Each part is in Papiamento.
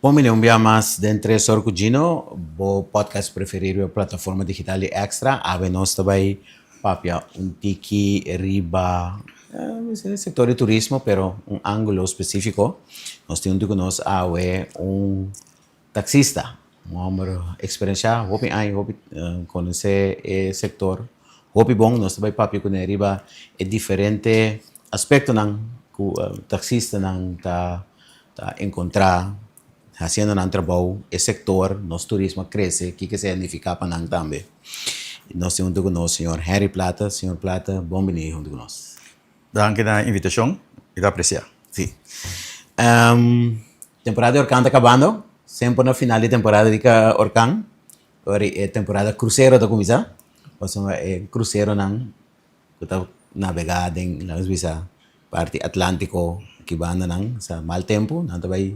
Bon bini un bia mas den Tres Or ku Gino, bo podcast preferí riba plataforma digital di Extra. Awe nos ta bai papia un tiki riba sektor di turismo, pero un ángulo spesífiko. Nos tin huntu ku nos awe un taksista, un hòmber eksperenshá, hopi aña, hopi konosé e sektor hopi bon. Nos ta bai papia kuné riba e diferente aspektonan ku taksistanan ta ta enkontrá hasiendo nan trabou, e sektor, nos turismo a krese, kiko esei a nifiká pa nan tambe. Nos tin huntu ku nos señor Henry Plata. Señor Plata, bon bini huntu ku nos. Danki na e invitashon, mi ta apresiá. Sí. Temporada di orkan ta kabando, semper na final di temporada di orkan, ora e temporada krusero ta kuminsá, pasobra e kruseronan ku ta nabegá den, laga nos bisa, parti Atlantiko aki bandanan, sa mal tempu, nan ta bai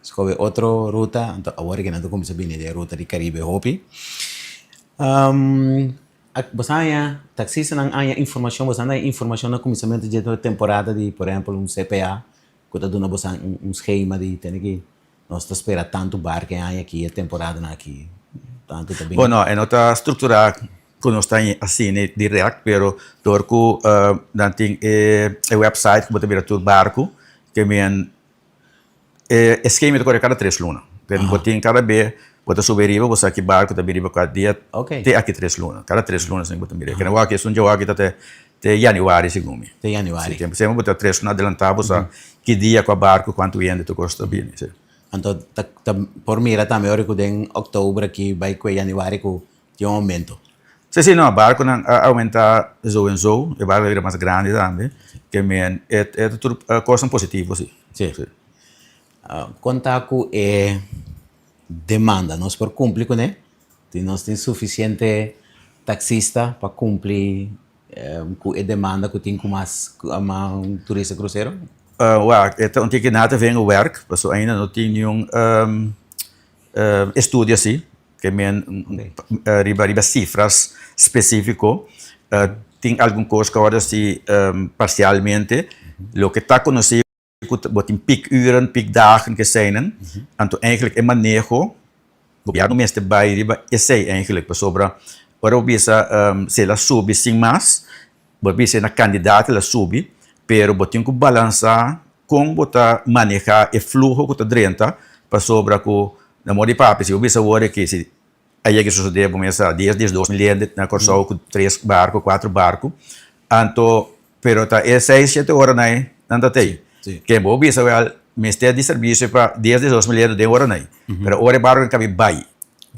skohe otro ruta, anto awor ke nan ta kuminsá bini den ruta di Karibe hopi. Bo sa haña, taksistanan haña informashon, bo sa haña informashon na kuminsamentu dje temporada di, por ehèmpel, un CPA ku ta duna boso un skema di tene ki nos ta spera tantu barka e aña aki, e temporadanan aki, tantu ta bini. Bueno, e no ta strukturá ku nos ta asina dirèkt, pero dor ku nan tin e wèpsait ku bo ta mira tur barku, ke men e skema ta kore kada tres luna. Bo tin kada be bo ta subi riba bo sa ki barku ta bini riba kua dia te aki tres luna. Kada tres luna bo ta mira. Kende wak esun dje wak ta te Te januari segun mi. Te januari. Si, semper bo ta tres luna adelantá bo sa ki dia kua barku, kuantu hende tur kos ta bini, si. Anto ta ta por mira tambe ora ku den oktober aki bai kue januari ku tin un oumento. Si, si, no, barkunan a oumentá zo en zo, e barku a bira mas grandi tambe, ke men e ta tur kosnan positivo si. Si. Kon ta ku e demanda? Nos por kumpli kuné? Si nos tin sufisiente taksista pa kumpli ku e demanda ku tin ku mas turista krusero? Wak, e ta un tiki na ta ven werk, pasobra ainda no tin niun estudio asi ke men riba riba sifras spesifiko. Tin algun kos ku a wòrdu hasi parsialmente. Loke ta konosí ku bo tin piekuren, piekdagen, keseinan, anto eigenlijk e maneho gobièrnu mester bai riba esei eigenlijk, pasobra ora bo bisa si el a subi sin mas, bo bisa na kandidat el a subi, pero bo tin ku balansá kon bo ta manehá e fluho ku ta drenta, pasobra ku na moda di papia si bo bisa awor aki si a yega sosodé bo mester dies, diesdos mil hende na Kòrsou ku tres barku, kuater barku, anto Pero ta e seis shete ora nai nan ta tei. Ke bo bisa wel mester di servisio pa dies di dos mil den ora nai. Pero ora e barco a kabi bai,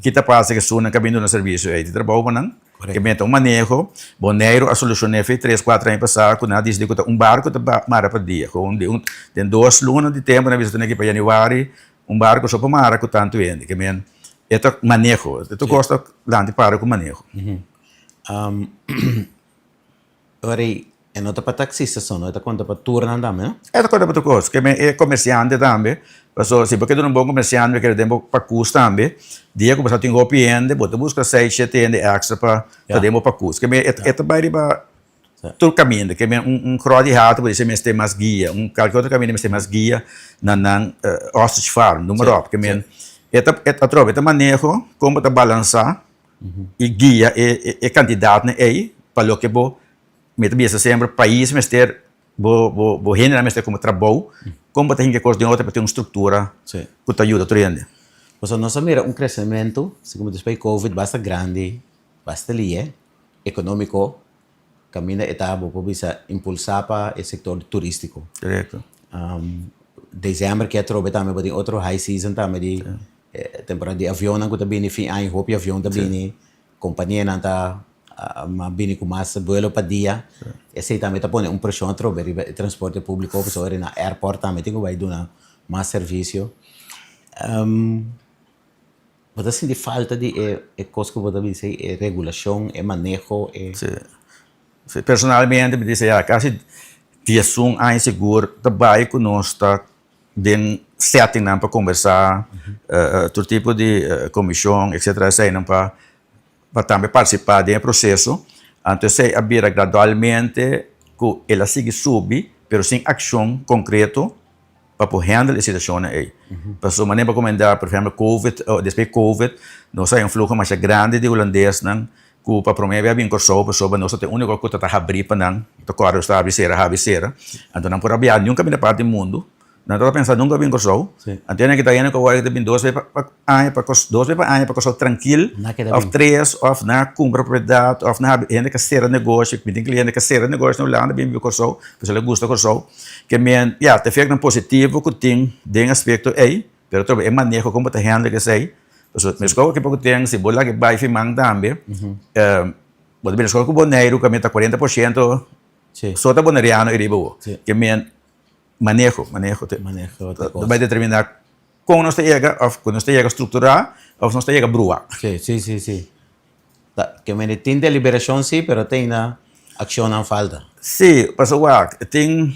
ki ta pasa ke esunnan kabi duna servisio ei? Tin trabou pa nan. Ke meta un maneho. Boneiru a solushone fe tres kuater aña pasa ku nan a disidi ku ta un barco ta mara pa dia. Ku den dos luna di tempo nan a bisa tene ki pa januari un barco so pa mara ku tantu hende. Ke men e ta maneho. E ta kosta lanti para ku maneho. Ora e no ta pa taxista so, no? E ta konta pa turnan tambe, no? E ta konta pa tur kos. Ke men e komersiante tambe. Paso si bo ke duna un bon komersiante bo kere den bo pakus tambe. Dia ku bo sa tin hopi hende, bo ta buska seis, shete hende èkstra pa ta den bo pakus. Ke men e ta bai riba tur kaminda. Ke men un gròt di hatu bo di mester mas guia, un kalke otro kaminda mester mas guia na nan ostrich farm, noem maar op. Ke men e ta atrobe e ta maneho kon bo ta balansá i guia e kandidatnan ei pa loke bo mi ta bisa semper pais mester bo bo bo hendenan mester komo trabou kon bo ta hinka e kos den otro pa tin un struktura ku ta yuda tur hende. Pasobra nos a mira un kresementu segun despues di covid basta grandi basta lie ekonómiko Kaminda e ta bo por bisa impulsá pa e sektor turístiko. Korekto. Desèmber ke atrobe tambe bo tin otro high season tambe di temporada di avionnan ku ta bini fin aña hopi avion ta bini, kompanianan ta bini ku mas buelo pa dia. Esei tambe ta pone un preshon atrobe riba e transporte públiko pasobra na airport tambe tin ku bai duna mas servisio. Bo ta sinti falta di e e kos ku bo ta bisa ei, e regulashon, e maneho, e. Sí. Sí, personalmente mi ta bisa ya kasi diesun aña sigur ta bai ku nos ta den settingnan pa kombersá, tur tipo di komishon etcetera eseinan pa pa tambe partisipá den e proseso. Anto esei a bira gradualmente ku el a sigui subi pero sin akshon konkreto. pa por handle e situashonnan ei. Pasobra manera bo a komenta, por ehempel covid, despues di covid nos a haña un fluho masha grandi di hulandesnan ku pa promé bia bin Kòrsou pasobra nos ta e úniko ku ta ta habrí pa nan, ta kòrda nos ta habri sera, habri sera, anto nan por a biaha niun kaminda parti di mundu, nan tabata pensa nunka bin Kòrsou, anto e kita hende ku awor ta bin dos bes pa aña pa Kòrsou, dos bes pa aña pa Kòrsou trankil, òf tres, òf nan a kumpra propiedat, òf nan a habri, hende ku a sera negoshi, mi tin kliente ku a sera negoshi na Hulanda bin biba Kòrsou, pasobra el a gusta Kòrsou, ke men, ya, ta efektonan positivo ku tin den aspekto ei. Pero trobe e maneho kon bo ta handle esei, pasobra meskos ku poko ten si bo laga e bai fiman tambe, bo ta bira meskos ku Boneiru ku a meta 40% so ta boneriano ei riba bo. Ke men maneho, maneho ta bai determina kon nos ta yega òf ku nos ta yega strukturá òf nos ta yega bruá. Sí, sí, sí, sí. Ke men tin deliberashon sí, pero te ainda akshonnan falta. Sí, pasobra wak tin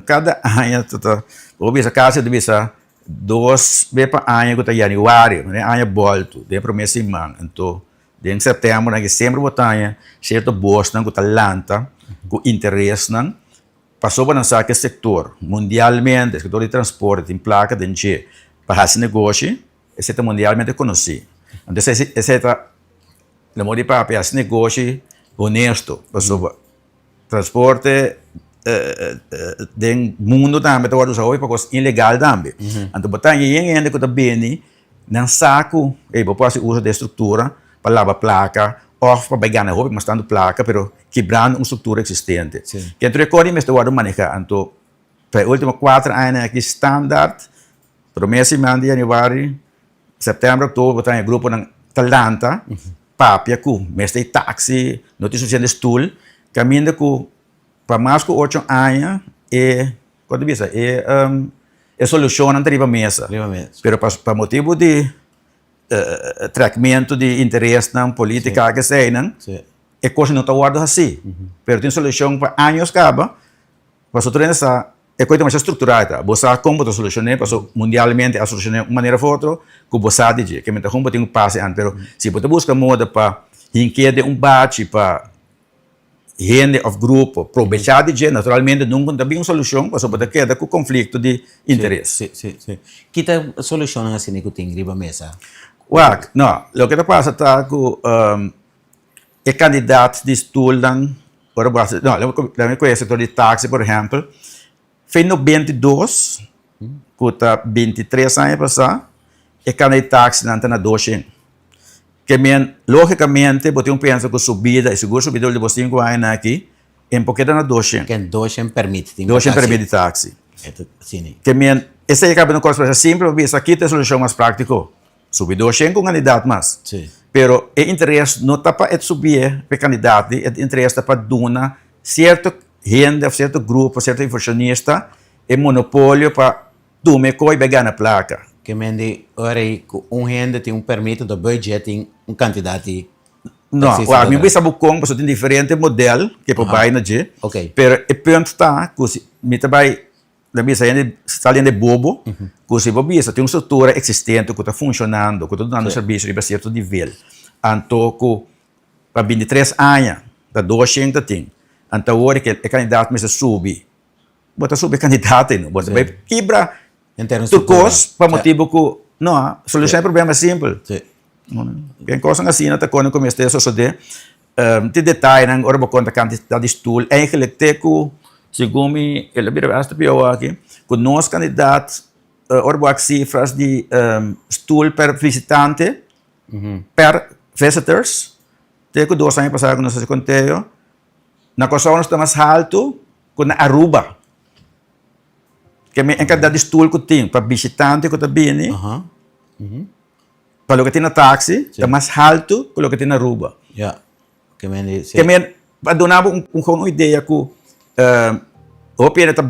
Kada aña ta ta, bo bisa kasi ta bisa dos be pa aña ku ta yanüari, den aña bòltu, den promé siman. Anto den sèptèmber nan ke semper bo ta haña sierto bosnan ku ta lanta ku interesnan pasobra nan sa ku e sektor mundialmente, e sektor di transporte tin plaka den dje pa hasi negoshi, esei ta mundialmente konosí. Anto esei ta lo modo di papia hasi negoshi honesto pasobra. Transporte den mundo tambe ta wòrdu usa hopi pa kos ilegal tambe. Anto bo ta haña yen hende ku ta bini nan sa ku ey bo por hasi uso di e struktura pa laba plaka òf pa bai gana hopi mas tantu plaka pero kibrando un struktura eksistente. Ke tur e kos di mester wòrdu maneha. Anto pa e ultimo kuater añanan aki standaard prome siman di yanüari September, oktober bo ta haña gruponan ta lanta papia ku mester di taxi, no tin sufisiente stul, kaminda ku pa mas ku ocho aña e kon ta bisa e e solushonnan ta riba mesa. Pero pa motibu di trekmentu di interesnan, politika keseinan, e kos no ta wòrdu hasí. Pero tin solushon pa años kaba, pasobra tur hende sa E koe ta masha strukturá ta. Bo sa kon bo ta solushoné, paso mundialmente a solushoné un manera of otro ku bo sa di dje. Ke mester kon bo tin ku pasa an. Pero si bo ta buska moda pa hink'é den un bachi pa hende of grupo probechá di dje, naturalmente nunka no ta bin un solushon paso bo ta keda ku konflikto di interes. Sí, sí, sí. Ki ta solushonnan asina ku tin riba mesa? Wak, no. Loke ta pasa ta ku e kandidat di stulnan ora bo hasi no lami kohe e sektor di taksi por ehèmpel fe 92 ku ta 23 aña pasá e kanda di taksinan ta na doshen ke men lógikamente bo tin un pensa ku subida i sigur subida ultimo sinku añanan aki e por keda na doshen. Ken doshen pèrmit tin pa taksi. Doshen pèrmit di taksi. Ke men esei a kaba un kos simpel pa bisa kita e solushon mas práktiko. Subi doshen ku un kandidat mas. Pero e interes no ta pa e subié pa e kandidat di, e interes ta pa duna sierto hende òf sierto grupo, sierto invershonista e monopolio pa tuma e koi bai gana plaka. Ke men di ora ei ku un hende tin un permit anto budget tin un kantidat di No, wak mi bisa bo kon pasobra tin diferente model ke por bai na dje. Pero e punt ta ku si mi ta bai Ta bisa hende sali hende bobo ku si bo bisa tin un struktura eksistente ku ta funshonando, ku ta dunando servisio riba sierto nivel, anto ku pa 23 aña ta doshen ta tin, anto awor ke e kandidat mester subi, bo ta subi e kandidat ei no, bo ta bai kibra tur kos pa motibu ku no, solushon e problema ta simpel. Ken kosnan asina ta kone ku mester sosode. Tin detayenan ora bo konta kantidat di stul. Eigenlik te ku segun mi el a bira hasta pió aki ku nos kandidat ora bo wak sifras di stul per visitante per visitors te ku dos aña pasá ku nos hasi konteo na Kòrsou nos ta mas haltu ku na Aruba. Ke men e kantidat di stul ku tin pa bishitante ku ta bini. Pa loke tin na taxi ta mas haltu ku loke tin na Aruba. Ya. Ke men di, si. Ke men, pa duna bo un un idea ku hopi hende ta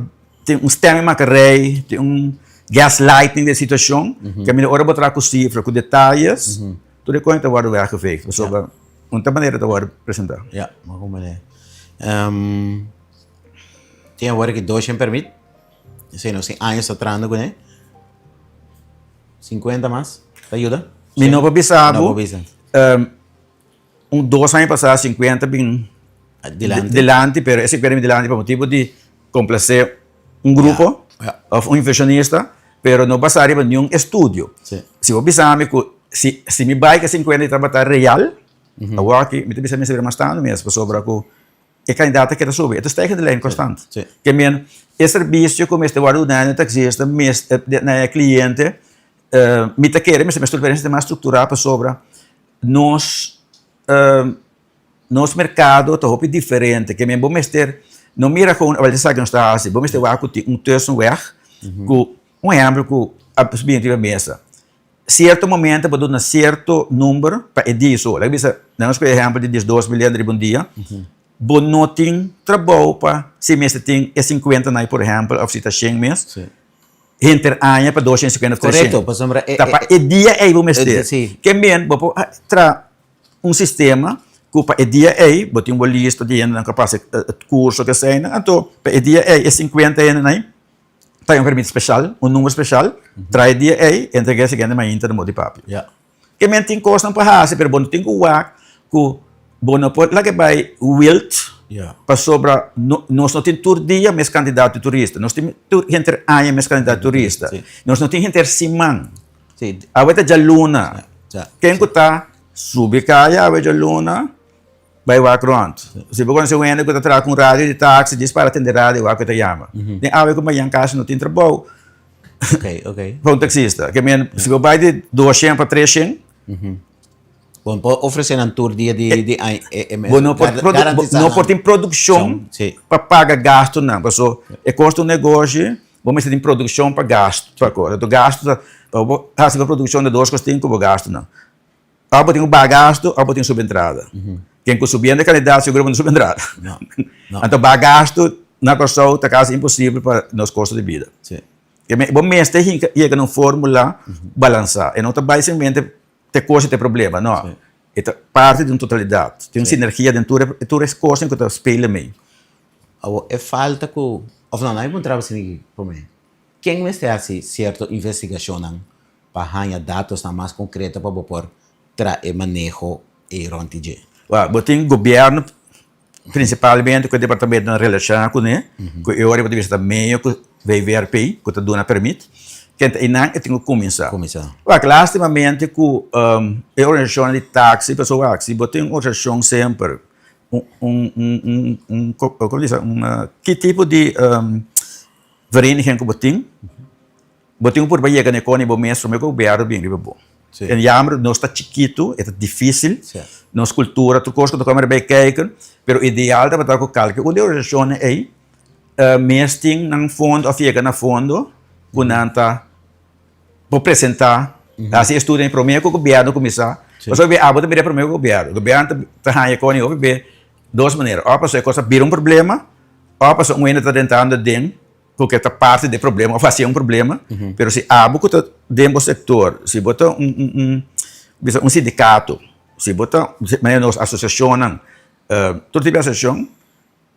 tin un stèm in makarei, tin un gaslighting den situashon, ke men ora bo traha ku sifra, ku detayes, tur e kos ta wòrdu weggeveegd pasobra un ta manera ta wòrdu presentá. Ya, bo a komprendé. Tin awor ki doshen pèrmit, esei nos tin años ta trahando kuné. 50 mas ta yuda? Mi no por bisa bo. Un dos aña pasá 50 bin dilanti. Dilanti, pero e 50 bin dilanti pa motibu di komplase un grupo. òf un invershonista, pero no basá riba niun estudio. Si bo bisa mi ku si si mi bai ku e sinkuenta i tabata real, awor aki mi ta bisa mi mester bira mas tantu mes pasobra ku e kandidat ta keda subi, e ta stijgende lijn konstant. Ke men e servisio ku mester wòrdu duna na e taksista mester na e kliente mi ta kere mester mester mas strukturá pasobra nos Nos merkado ta hopi diferente, ke men bo mester no mira kon awel esaki nos ta hasi, bo mester wak ku tin un tussenweg ku un ehèmpel ku a bini riba mesa. Sierto momento bo duna sierto number pa e dia so. Laga bisa, nan nos kohe ehèmpel di diesdos mil hende riba un dia, bo no tin trabou pa si mester tin e sinkuenta nai por ehèmpel òf si ta shen mes, henter aña pa dos shen sinkuenta òf tres shen. Ta pa e dia ei bo mester. Ke men bo por traha un sistema ku pa e dia ei bo tin bo lista di hendenan ku a pasa e kurso ku eseinan, anto pa e dia ei e sinkuenta hendenan ei ta un permit speshal, un number speshal, trae e dia ei entreg'é siguiente mainta na modo di papia. Ke men tin kosnan pa hasi pero bo no tin ku wak ku bo no por laga bai wild pasobra nos no tin tur dia mes kantidat di turista, nos tin tur henter aña mes kantidat di turista, nos no tin henter siman. Awe ta djaluna. Ken ku ta subi kaya awe djaluna bai wak rònt. Si bo konosé un hende ku ta traha ku un radio di taksi djis para tende radio wak ku e ta yama. Den awe ku mañan kasi no tin trabou pa un taksista. Ke men si bo bai di doshen pa treshen. Bo no por ofresé nan tur dia di aña e mes. Bo no por no por tin produkshon pa paga gastunan. Paso e kosto un negoshi. Bo mester tin produkshon pa gastu pa kos. Anto gastu ta pa bo hasi bo produkshon ta dos kos tin ku bo gastunan. Òf bo tin ku baha gastu òf bo tin subi entrada. Ken ku subiendo e kalidat seguro bo no subi entrada. Anto baha gastu na Kòrsou ta kasi imposibel pa nos kosto di bida. Bo mester hinka yega na un fórmula balansá. E no ta bai simplemente te kos i te problema, no. E ta parti di un totalidat. Tin un sinergia den tur e tur e kosnan ku ta spelen mei. Awor e falta ku, òf no, nan a puntra bo esaki promé, ken mester hasi sierto investigashonnan pa haña datosnan mas konkreto pa bo por traha e maneho ei rònt di dje? Wèl, bo tin gobièrnu prinsipalmente ku e departamentonan relashoná kuné, ku e ora bo ta bisa ta medio ku VVRP ku ta duna permit, kende einan e tin ku kuminsá. Wak, lastimamente ku e organisashonnan di taksi, pasobra wak, si bo tin un organisashon semper un un un como bisa un ki tipo di vereniging ku bo tin bo tin ku purba yega na e koni bo mes prome ku gobièrnu bin riba bo en jammer nos ta chikitu e ta difisil nos kultura tur kos ku ta kome riba e keiken pero ideal tabata ku kalke un di e organisashonnan ei mes tin nan fondo òf yega na fondo ku nan ta Bo presentá, hasi estudio promé ku gobièrnu kuminsá. Pasobra be abo ta mira promé ku gobièrnu. Gobièrnu ta haña kos hopi be dos manera. Òf pasobra e kos a bira un problema, òf pasobra un hende ta drentando aden ku ke ta parti di e problema òf hasié un problema. Pero si abo ku ta den bo sektor, si bo ta un un bisa un sindikato, si bo ta manera nos asosiashonnan, tur tipo di asosiashon,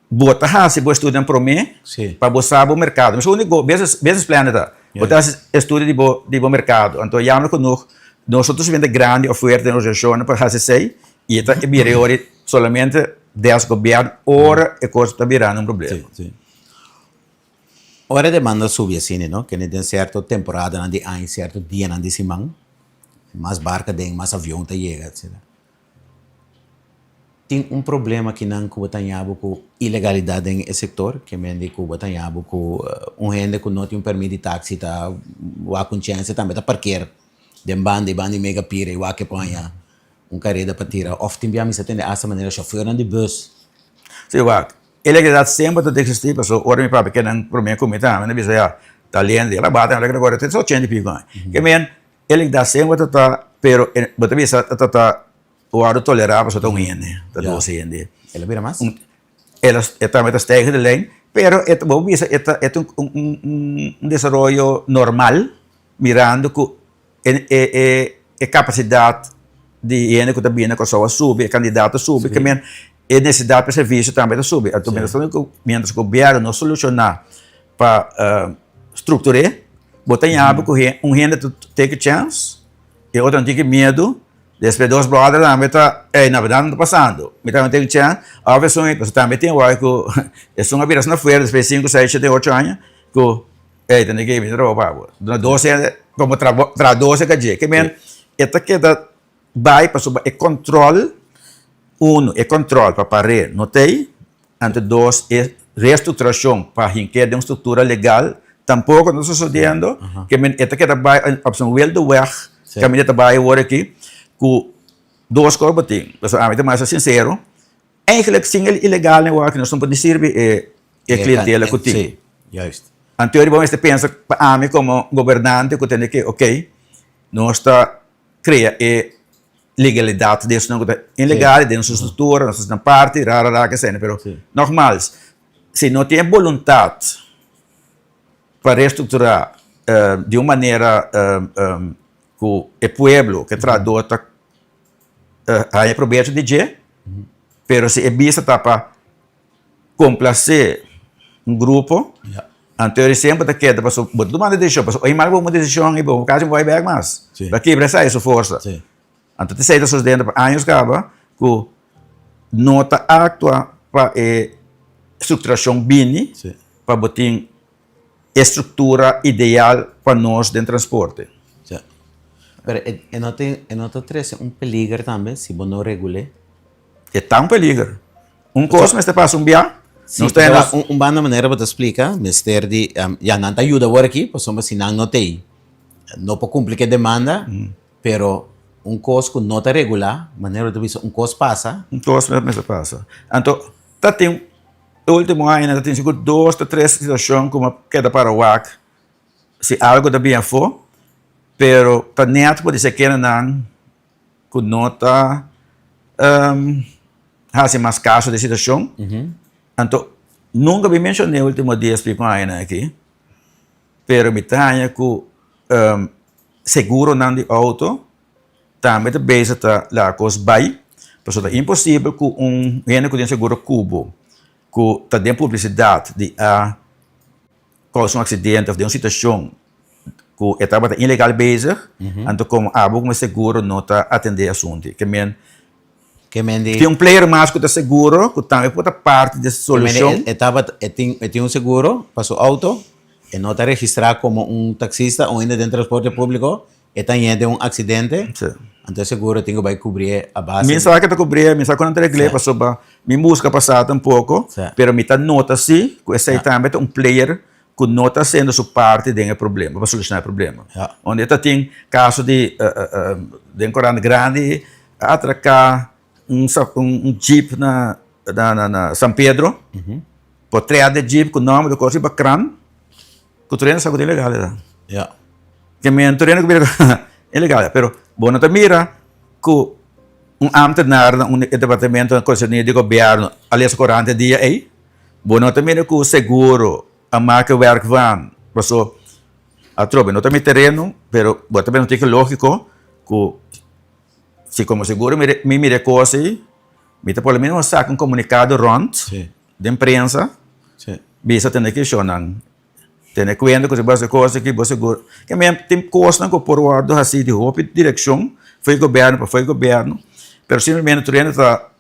Bo ta hasi bo estudionan promé pa bo sa bo merkado. Mesku un business plan ta. Bo ta hasi estudio di bo di bo merkado. Anto yamber ku nos no ta suficiente grandi òf fuerte den organisashonnan pa hasi esei i e ta bira e ora solamente des gobièrnu ora e kos ta birando un problema. Ora e demanda subi asina no, kende den sierto temporadanan di aña, sierto dianan di siman, mas barka den, mas avion ta yega, etcetera. Tin un problema kinan ku bo ta haña bo ku ilegalidat den e sektor, ke men di ku bo ta haña bo ku un hende ku no tin un permit di taksi ta wak un chènse tambe ta parker den banda i banda di mega pira i wak e por haña un kareda pa tira òf tin bia mi sa tende asta manera shofèrnan di bùs. Sí wak, ilegalidat semper ta eksistí pasobra ora mi papia kenan promé ku mi tambe mi ta bisa ya ta lende el a bati nan ta ochenta i piko aña ke men Ilegalidat semper ta ta pero bo ta bisa ta ta Wòrdu tolerá pasobra ta un hende, ta dos hende. El a bira mas? El a, e tambe ta stijgen de lijn, pero e ta, bo bisa e ta, e ta un un un desaroyo normal mirando ku e e e e kapasidat di hende ku ta bini na Kòrsou a subi, e kandidat a subi, ke men e nesesidat pa e servisio tambe ta subi. Anto mientras tanto ku mientras gobièrnu no solushoná pa struktur'é, bo ta yabi ku un hende ta take a chèns, e otro nan tin ki miedu. Despues dos brother tambe ta, ey na berdad no ta pasando. Mi tambe tin chen, of esun, pasobra tambe tin wou ku esun a bira asina fuerte despues di sinku, seis, shete, ocho aña ku Ey, tende ke mi ta trabou pa bo. Duna dos hende komo traha dos e ka dje. Ke men e ta keda bai pasobra e kòntròl, uno, e kòntròl pa par'é no ta ei, anto dos, e restrukturashon pa hink'é den un struktura legal tampoko no ta sosodiendo. Ke men e ta keda bai op zijn wilde weg kaminda e ta bai awor aki ku dos kos bo tin. Pasobra ami ta mas sinsero, Eigenlijk sin el ilegalnan wak nos no por ni sirbi e e clientela cu tin. Sí, juist. Anto bo mester pensa pa ami como gobernante cu tene ke ok nos ta crea e legalidad di esnan cu ta ilegal den su structura nos ta haci nan parti ra ra ra kesene pero nogmaals si no tin e boluntad pa restructura di un manera cu e pueblo cu e trahador ta haña probecho di dje, pero si e bisa ta pa komplasé un grupo, anto e semper ta keda pasobra bo ta tuma un desishon, pasobra oi mal bo tuma desishon i bo kasi bo bai bèk mas, bo a kibra esei su forsa. Anto esei ta sosediendo pa años kaba ku no ta aktua pa e strukturashon bini pa bo tin e struktura ideal pa nos den transporte. Ja. Pero e e no tin e no ta trese un peliger tambe si bo no regul'é? E ta un peliger. Un kos mester pasa un bia, Sí, nos ta pero henda. un un banda manera bo ta splika mester di ya nan ta yuda awor aki pasobra si nan no t'ei no por kumpli ku e demanda, pero un kos ku no ta regulá manera bo ta bisa un kos pasa. Un kos mester pasa. Anto ta tin E ultimo añanan ta tin sigur dos ta tres situacion cu mi a keda para wak si algo ta bin afo, pero ta net por di kendenan cu no ta haci mas caso di e situacion. Anto nunca mi menciona e ultimo dies pico añanan aki, pero mi ta haña cu seguronan di auto Tambe ta bezig ta laga kos bai, pasobra ta imposibel ku un hende ku tin seguro ku bo, ku ta den publisidat di a kousa un aksidente òf den un situashon ku e tabata ilegal bezig, anto komo abo komo seguro no ta atendé e asuntu. Ke men tin un player mas ku ta seguro ku tambe por ta parti di e solushon. E tabata e tin e tin un seguro pa su outo, e no ta registrá komo un taksista o hende den transporte públiko, E ta ñe den un accidente, anto e seguro tin cu bay cubrié a base Mi sa cu ta cubrié, mi sa cu nan ta reglé pasobra mi busca pa sa tampoco, pero mi ta nota si cu esey tambe ta un player cu no ta haciendo su parti den e problema, pa soluciona e problema. Unda e ta tin caso di den corant grandi a atraca un jeep na San Pedro, potret di jeep cu nomber di cos riba kran. Ku tur hende sa ku ta ilegal e ta. Ya. Ke men tur hende ku bira ilegal pero bo no ta mira ku un ambtenaar na un e departamento konserní di gobièrnu a lesa korant e dia ei. Bo no ta mira ku seguro a maka wèrk van paso atrobe no ta mi tereno pero bo ta bira un tiki lógiko ku si komo seguro mi mira e kos ei mi ta por lo menos saka un komunikado rònt. Den prensa bisa tene ki shownan tene kuenta ku si bo hasi kos aki bo sigur ke men tin kosnan ku por wòrdu hasi di hopi direkshon for e gobièrnu pa for e gobièrnu pero simplemente tur hende ta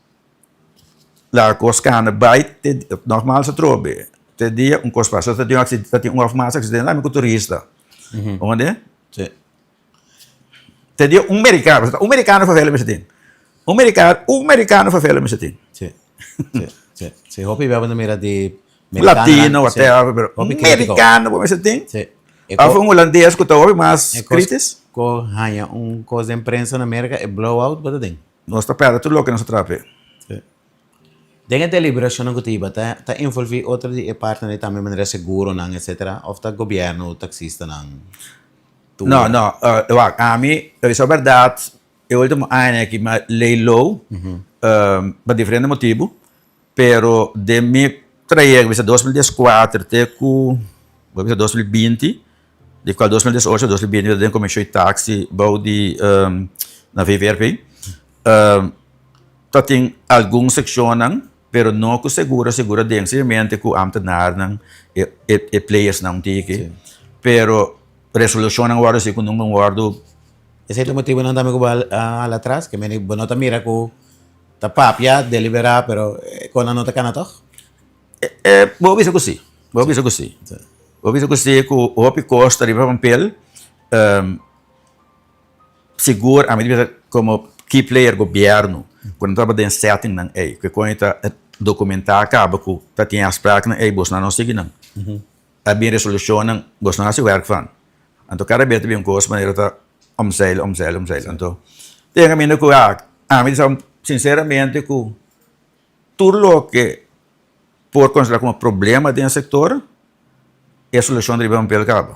laga kos kana bai te nògmals atrobe te dia un kos pasa ta tin un ta tin un òf mas aksidente ami ku turista bo Te dio un mericano, un mericano favela mester tin. Un mericano, un mericano favela mester tin. Sí, sí, sí. Sí, hopi bia bo ta mira di Latino, whatever, pero un mericano bo mester tin. Sí. Of un holandes ku ta hopi mas kritis. Ko haña un kos den prensa na Merca, e blowout bo ta tin. Nos ta pèrdè tur loke nos a traha p'e. Sí. Den e deliberashonnan ku ta hiba, ta ta envolví otro di e partnernan tambe manera seguronan, etcetera, òf ta gobièrnu, taksistanan? No, no, wak, ami, ta bisa bèrdat, e ultimo añanan aki mi a lay low, pa diferente motibu, pero den mi trayekto, bisa 2014 te ku, bo bisa 2020, di kual 2018, 2020 mi ta den komishon di taksi bou di na VVRP, ta tin algun sekshonnan, pero no ku seguro seguro den, simplemente ku ambtenarnan, e playersnan un tiki, pero resolushonnan wòrdu hasi ku nunka wòrdu. Esei ta motibunan tambe ku bo a hala atras? Ke mende bo no ta mira ku ta papia, deliberá, pero e konan no ta kana tòg? Bo a bisa ku si, bo a bisa ku si. Bo bisa ku si ku hopi kos ta riba papel, sigur ami ta bisa komo key player gobièrnu ku nan tabata den settingnan ei ku e kon e ta dokumentá kaba ku ta tin e afspraknan ei bosnan no sigui nan. A bin resolushonnan bosnan hasi wèrk van. Anto kada bes ta bin un kos manera ta omzeil omzeil omzeil. Anto tin kaminda ku ami ta bisa sinseramente ku tur loke por konsiderá komo problema den e sektor, e solushon ta riba papel kaba.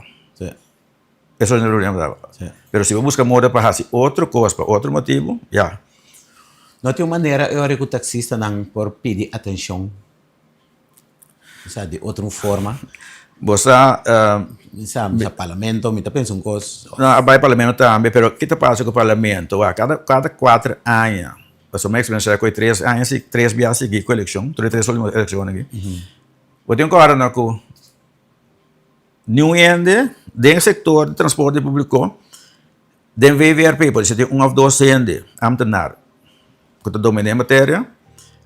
E solushon ta riba papel kaba. Pero si bo buska moda pa hasi otro kos pa otro motibu, ya. No tin un manera e ora ku taksistanan por pidi atenshon? Osea di otro un forma. Bo sa. Mi sa, mi sa parlamento, mi ta pensa un kos. No, a bai parlamento tambe, pero ki ta pasa ku parlamento? Wak, kada kada kuater aña, pasobra mi eksperensia ku e tres aña si tres bia sigui ku elekshon, tur e tres ultimo elekshon aki, bo tin ku ora no ku niun hende den sektor di transporte públiko Den VVRP por esei tin un òf dos hende, ámtenar, ku ta dominá e materia,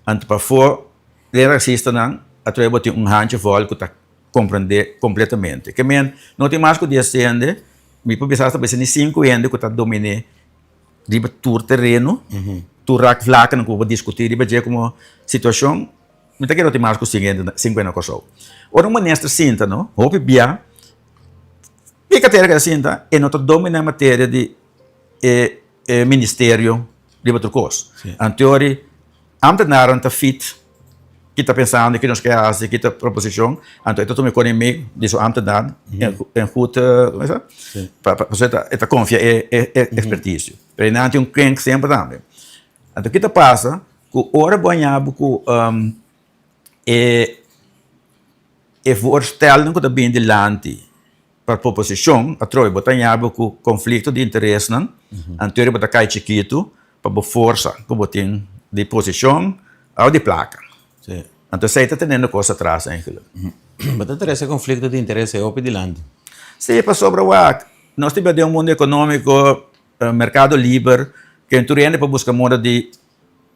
anto pafó den taksistanan atrobe bo tin un handje vòl ku ta komprendé kompletamente. Ke men no tin mas ku dies hende, mi por bisa asta por esei ni sinku hende ku ta dominé riba tur tereno, tur raakvlaknan ku bo por diskutí riba dje komo situashon, mi ta kere no tin mas ku sinku hende sinku hende na Kòrsou. Ora un minister sinta no, hopi bia. E katera ku ta sinta e no ta dominá materia di e e ministerio riba tur kos. Anteori ámtenarnan ta fit ki ta pensando ki nos ke hasi, ki ta proposishon, anto e ta tuma e kone mee di su ámtenar en goed pasobra e ta konfia e e ekspertisio. Pero einan tin un krenk semper tambe. Anto ki ta pasa ku ora bo haña bo ku e E voorstelnan ku ta bini dilanti pa proposishon atrobe bo ta haña bo ku konflikto di interesnan, anto bo ta kai chikitu pa bo forsa ku bo tin di posishon òf di plaka. Anto esei ta tenendo kos atras eigenlijk. Bo ta trese konflikto di interes ei hopi dilanti? Si, pasobra wak, nos ta biba den un mundu ekonómiko, merkado liber, ken tur hende por buska moda di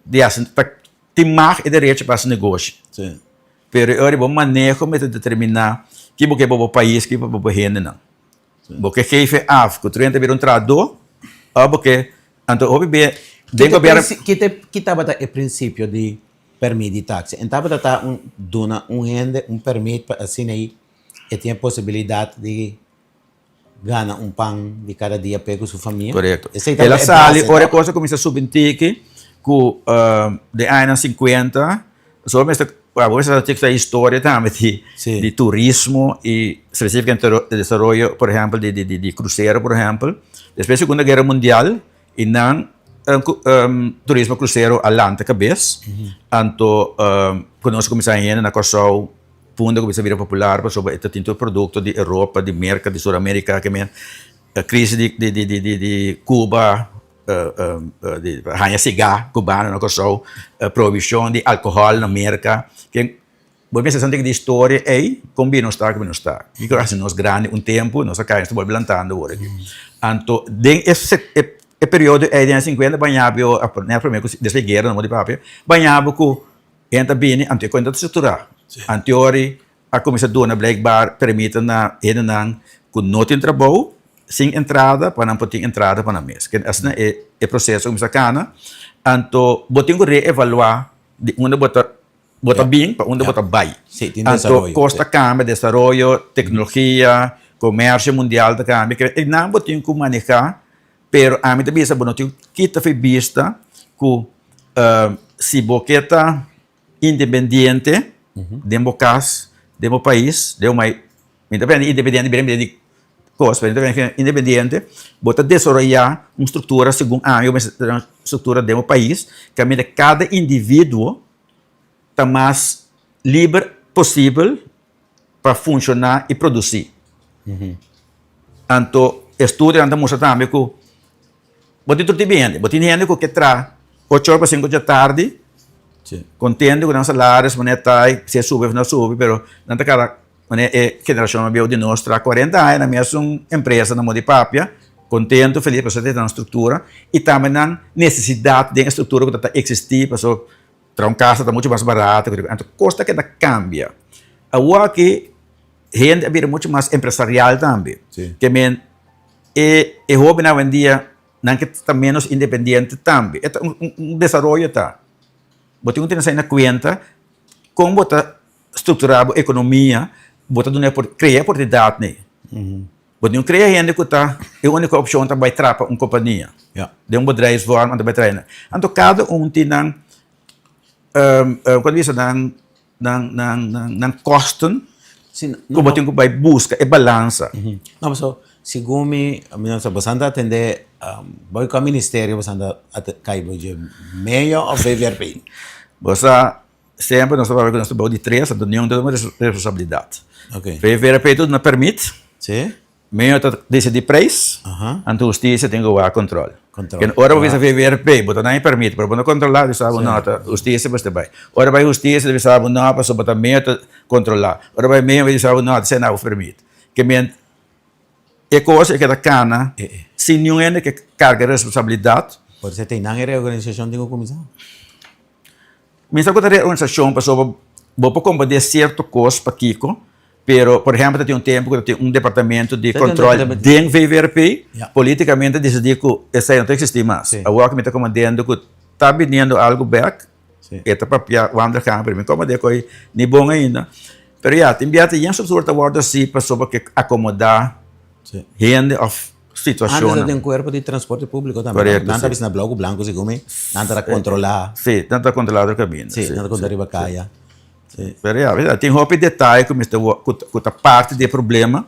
di hasi pa tin mag e derecho pa hasi negoshi. Pero e ora bo maneho mester determiná ki bo ke pa bo pais, ki pa bo hendenan. Bo ke geef af ku tur hende ta bira un trahadó òf bo ke anto hopi be den gobièrnu. Ki tabata e prinsipio di pèrmit di taksi? En tabata ta un duna un hende un pèrmit pa asina ei e tin e posibilidat di gana un pan di kada dia p'e ku su famia. Korekto. El a sali ora e kos a kuminsá subi un tiki ku den añanan sinkuenta, so mester bo mester sa chek sa historia tambe di di turismo i spesifikamente e desaroyo por ehèmpel di di di krusero por ehèmpel. Despues di segunda guera mundial i nan turismo krusero a lanta kabes anto ku nos a kuminsá hende na Kòrsou. Punda kuminsá bira popular pasobra e ta tin tur produkto di Europa, di Merka, di Sur Amerika ke men krisi di di di di di Cuba di haña sigá kubano na Kòrsou, prohibishon di alkohòl na Merka. Ke bo mester sa un tiki di historia ei kon bini nos ta ku nos ta. Kiko a hasi nos grandi un tempu nos a kai nos ta bolbe lantando awor aki. Anto den e e periodo ei den aña sinkuenta baña bo promé ku despues di guera no di papia baña bo ku Hende ta bini, anto e cuenta ta structura. Anteori a cuminsa duna blijkbaar permito na hendenan cu no tin trabou, sin entrada, pa nan por tin entrada pa nan mes. Asina e proceso a cuminsa cana. Anto bo tin cu reevalua di unda bo ta bo ta bin pa unda bo ta bay. Anto cos ta cambia, desaroyo, tecnologia, comercio mundial ta cambia. Nan bo tin cu maneha. Pero ami ta bisa bo no tin kita fi bista ku si bo ke ta independiente den bo kas, den bo pais, den bo mai, mi ta pensa independiente bira di kos, pero mi ta pensa independiente, bo ta desaroyá un struktura segun ami bo mester un struktura den bo pais kaminda kada individuo ta mas liber posibel pa funshoná i produsí. Anto estudionan ta mustra tambe ku bo tin tur tipo di hende. Bo tin hende ku ke traha ocho ora pa sinku dja tardi, kontento ku nan salaris, manera ta, si e subi òf no subi, pero nan ta keda manera e generashon bieu di nos traha kuarenta aña na mesun empresa na moda di papia, kontento, felis pasobra ta nan struktura i tambe nan nesesidat den e struktura ku ta eksistí pasobra Traha un casa ta mucho mas barato, anto cos ta keda cambia. Awor aki. Hende a bira mucho mas empresarial tambe. Ke men e e hobennan awendia nan ke ta menos independiente tambe. E ta un un desaroyo ta. Bo tin ku tene esei na kuenta kon bo ta strukturá bo ekonomia, bo ta duna krea oportunidat nei. Bo tin ku krea hende ku ta e úniko opshon ta bai trapa un kompania den un bedrijfsvorm anto bai traha. Anto kada un tin nan kon ta bisa nan nan nan nan kosten ku bo tin ku bai buska e balansa. No paso segun mi mi no sa boso ta atende bai kua ministerio boso ta kai bo dje meyo of VVRP? Bo sa semper nos ta papia ku nos ta bou di tres anto niun ta tuma responsabilidat. VVRP ta duna permit. Meyo ta disidí preis, anto hustisia tin ku wak kontrol. Ken ora bo bisa VVRP, bo ta na e permit, pero bo no kontrolá, bisa bo no, ta hustisia mester bai. Ora bai hustisia ta bisa bo no, pasobra ta meyo ta kontrolá. Ora bai meyo ta bisa bo no, ta esei na bo permit. Ke men e kos e keda kana sin niun hende ke karga e responsabilidat. Por esei ta einan e reorganisashon tin ku kuminsá. Mi sa ku ta reorganisashon pasobra bo por komprendé sierto kos pakiko, pero por ehèmpel ta tin un tempu ku ta tin un departamento di kòntròl den VVRP, politikamente a disidí ku esei no ta eksistí mas. Awor ku mi ta komandendo ku ta biniendo algu bèk, e ta papia wandelgang, pero mi komandé ku ei ni bon ainda. Pero ya, tin bia ta yen struktura ta wòrdu hasi pasobra ke akomodá hende òf Antes ta den cuerpo di transporte publico tambe. Correcto, Nan ta bisa na blauw cu blanco segun mi. Nan ta controla. Sí, nan ta controla otro caminda. Sí, nan ta controla riba caya. Sí. Pero ya, mira, tin hopi detaye cu mester cu ta parti di e problema,